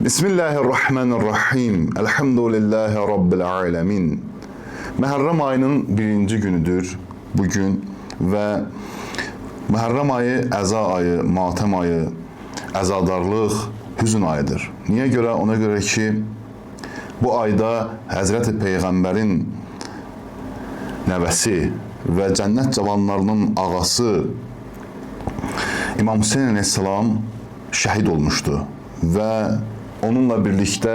Bismillahirrahmanirrahim. Elhamdülillahi Rabbil alemin. Məhərrəm ayının birinci günüdür bugün və Məhərrəm ayı əza ayı, matəm ayı, əzadarlıq, hüzün ayıdır. Niyə görə? Ona görə ki, bu ayda Həzrəti Peyğəmbərin nəvəsi və cənnət cavanlarının ağası İmam Hüseyn əleyhissalam şəhid olmuşdu və onunla birlikdə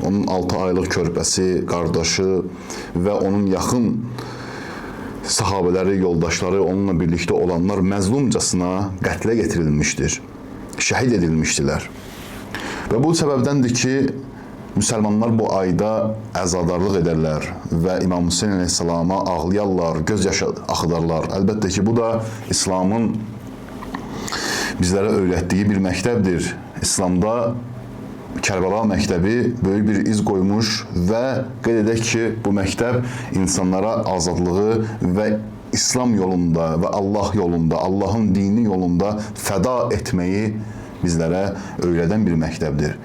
onun 6 aylıq körpəsi, qardaşı və onun yaxın sahabələri, yoldaşları, onunla birlikdə olanlar məzlumcasına qətlə getirilmişdir. Şəhid edilmişdilər. Və bu səbəbdəndir ki, müsəlmanlar bu ayda əzadarlıq edərlər və İmam Hüseyn əleyhissalama ağlayarlar, göz yaşı axıdarlar. Əlbəttə ki, bu da İslamın bizlərə öyrətdiyi bir məktəbdir. İslamda Kərbəla məktəbi böyük bir iz qoymuş və qeyd edək ki, bu məktəb insanlara azadlığı və İslam yolunda və Allah yolunda, Allahın dini yolunda fəda etməyi bizlərə öyrədən bir məktəbdir.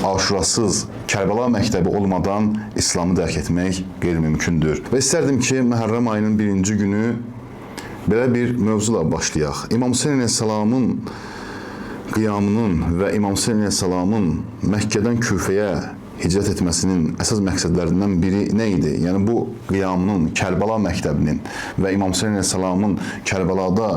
Aşurasız, Kərbəla məktəbi olmadan İslamı dərk etmək qeyri-mümkündür. Və istərdim ki, Məhərrəm ayının birinci günü belə bir mövzuyla başlayaq. İmam Hüseyn əleyhissalamın qiyamının və İmam Hüseyn əleyhissalamın Məkkədən Küfəyə hicrət etməsinin əsas məqsədlərindən biri nə idi? Yəni bu qiyamının, Kərbəla məktəbinin və İmam Hüseyn əleyhissalamın Kərbəlada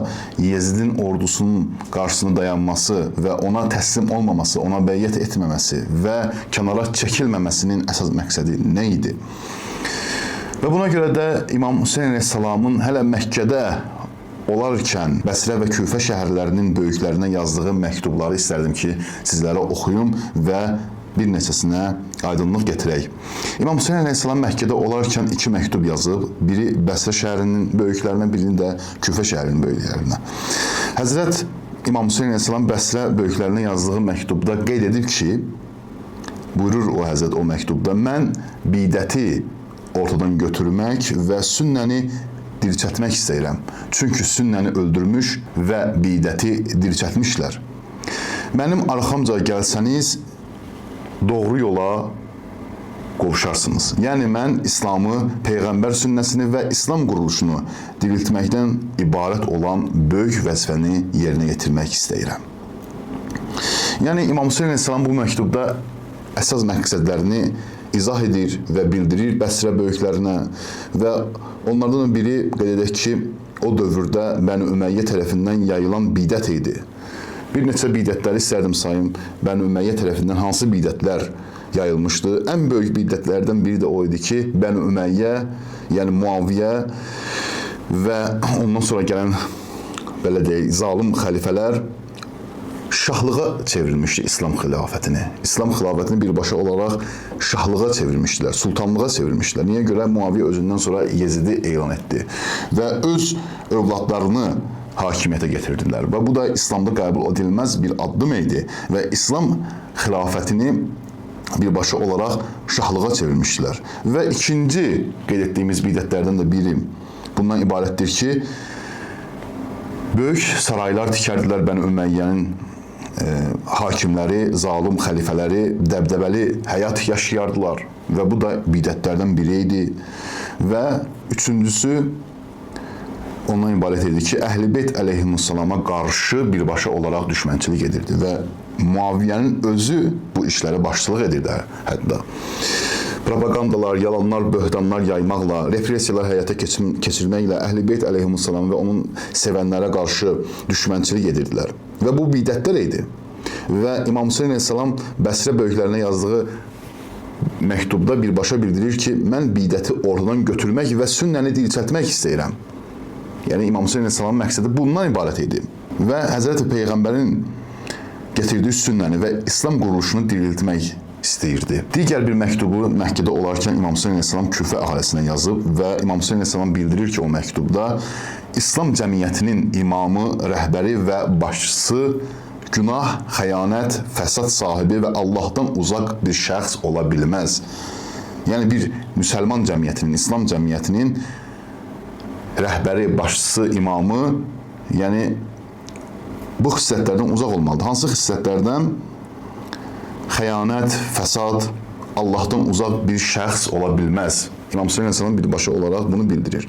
Yezidin ordusunun qarşısında dayanması və ona təslim olmaması, ona bəyyət etməməsi və kənara çəkilməməsinin əsas məqsədi nə idi? Və buna görə də İmam Hüseyn əleyhissalamın hələ Məkkədə olarkən Bəsrə və Küfə şəhərlərinin böyüklərinə yazdığı məktubları istərdim ki, sizlərə oxuyum və bir neçəsinə aydınlıq gətirək. İmam Hüseyn əleyhissalam Məkkədə olarkən iki məktub yazıb. Biri Bəsrə şəhərinin böyüklərinə, birini də Küfə şəhərinin böyüklərinə. Həzrət İmam Hüseyn əleyhissalam Bəsrə böyüklərinə yazdığı məktubda qeyd edib ki, buyurur o Həzrət o məktubda, mən bidəti ortadan götürmək və sünnəni dirçətmək istəyirəm. Çünki sünnəni öldürmüş və bidəti dirçətmişlər. Mənim arxamca gəlsəniz, doğru yola qovuşarsınız. Yəni mən İslamı, Peyğəmbər sünnəsini və İslam quruluşunu diriltməkdən ibarət olan böyük vəzifəni yerinə yetirmək istəyirəm. Yəni İmam Hüseyn əleyhissalam bu məktubda əsas məqsədlərini izah edir və bildirir Bəsrə böyüklərinə və onlardan da biri qeyd edək ki, o dövrdə Bəni Üməyyə tərəfindən yayılan bidət idi. Bir neçə bidətləri istərdim sayım. Bəni Üməyyə tərəfindən hansı bidətlər yayılmışdı? Ən böyük bidətlərdən biri də o idi ki, Bəni Üməyyə, yəni Muaviyə və ondan sonra gələn belə deyək, zalım xəlifələr şahlığa çevrilmişdi İslam xilafətini. İslam xilafətini birbaşa olaraq şahlığa çevirmişdilər, sultanlığa çevirmişdilər. Niyə görə? Muaviyə özündən sonra Yezidi elan etdi və öz övladlarını hakimiyyətə gətirdilər və bu da İslamda qəbul edilməz bir addım idi və İslam xilafətini birbaşa olaraq şahlığa çevirmişdilər. Və ikinci qeyd etdiyimiz bidətlərdən də biri bundan ibarətdir ki, böyük saraylar tikərdilər Bəni Üməyyənin hakimləri, zalım xəlifələri dəbdəbəli həyat yaşayardılar və bu da bidətlərdən biri idi. Və üçüncüsü ondan ibarət idi ki, Əhl-i Beyt əleyhissalama qarşı birbaşa olaraq düşmənçilik edirdi və Muaviyyənin özü bu işlərə başçılıq edirdi hətta. Propagandalar, yalanlar, böhtanlar yaymaqla, repressiyalar həyata keçirməklə Əhl-i Beyt əleyhissalam və onun sevənlərə qarşı düşmənçilik edirdilər. Və bu bidətlər idi. Və İmam Hüseyn əleyhissalam Bəsrə böyüklərinə yazdığı məktubda birbaşa bildirir ki, mən bidəti ortadan götürmək və sünnəni dirçəltmək istəyirəm. Yəni İmam Hüseyn əleyhissalamın məqsədi bundan ibarət idi. Və Həzrəti Peyğəmbərin gətirdiyi sünnəni və İslam quruluşunu diriltmək istəyirdi. Digər bir məktubu Məkkədə olarkən İmam Hüseyn əleyhissalam Küfə əhalisinə yazıb və İmam Hüseyn əleyhissalam bildirir ki, o məktubda İslam cəmiyyətinin imamı, rəhbəri və başçısı günah, xəyanət, fəsad sahibi və Allahdan uzaq bir şəxs ola bilməz. Yəni bir müsəlman cəmiyyətinin, İslam cəmiyyətinin rəhbəri, başçısı, imamı, yəni bu xüsusiyyətlərdən uzaq olmalıdır. Hansı xüsusiyyətlərdən? Xəyanət, fəsad, Allahdan uzaq bir şəxs ola bilməz. İmam Hüseyn əleyhissalam birbaşa olaraq bunu bildirir.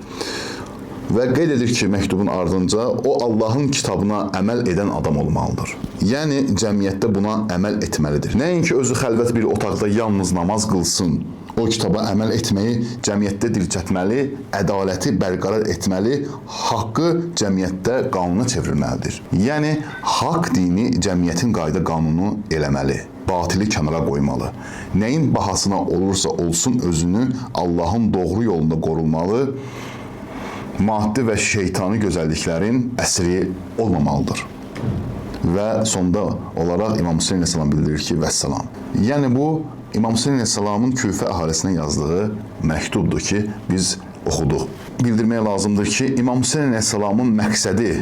Və qeyd edir ki, məktubun ardınca o Allahın kitabına əməl edən adam olmalıdır. Yəni cəmiyyətdə buna əməl etməlidir. Nəinki özü xəlvət bir otaqda yalnız namaz qılsın, o kitaba əməl etməyi cəmiyyətdə dirçətməli, ədaləti bərqərar etməli, haqqı cəmiyyətdə qanuna çevrilməlidir. Yəni haqq dini cəmiyyətin qayda qanunu eləməli, batili kənara qoymalı. Nəyin bahasına olursa olsun özünü Allahın doğru yolunda qorunmalı, maddi və şeytani gözəlliklərin əsri olmamalıdır. Və sonda olaraq İmam Hüseyn əleyhissalam bildirir ki, vəssalam. Yəni bu İmam Hüseyn əleyhissalamın Küfə əhalisinə yazdığı məktubdur ki, biz oxuduq. Bildirmək lazımdır ki, İmam Hüseyn əleyhissalamın məqsədi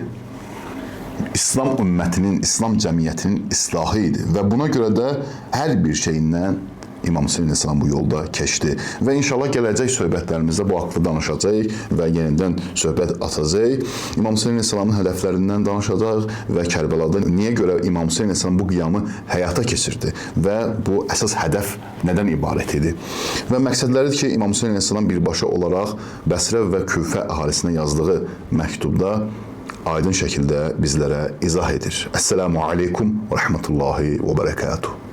İslam ümmətinin, İslam cəmiyyətinin islahı idi və buna görə də hər bir şeyindən İmam Hüseyn əleyhissalam bu yolda keçdi. Və inşallah gələcək söhbətlərimizdə bu haqda danışacağıq və yenidən söhbət atacağıq. İmam Hüseyn əleyhissalamın hədəflərindən danışacağıq və Kərbəlada niyə görə İmam Hüseyn əleyhissalam bu qiyamı həyata keçirdi və bu əsas hədəf nədən ibarət idi? Və məqsədləridir ki, İmam Hüseyn əleyhissalam birbaşa olaraq Bəsrə və Küfə əhalisinə yazdığı məktubda aydın şəkildə bizlərə izah edir. Əssalamu aleykum və rəhmətullahi və bərəkatuhu.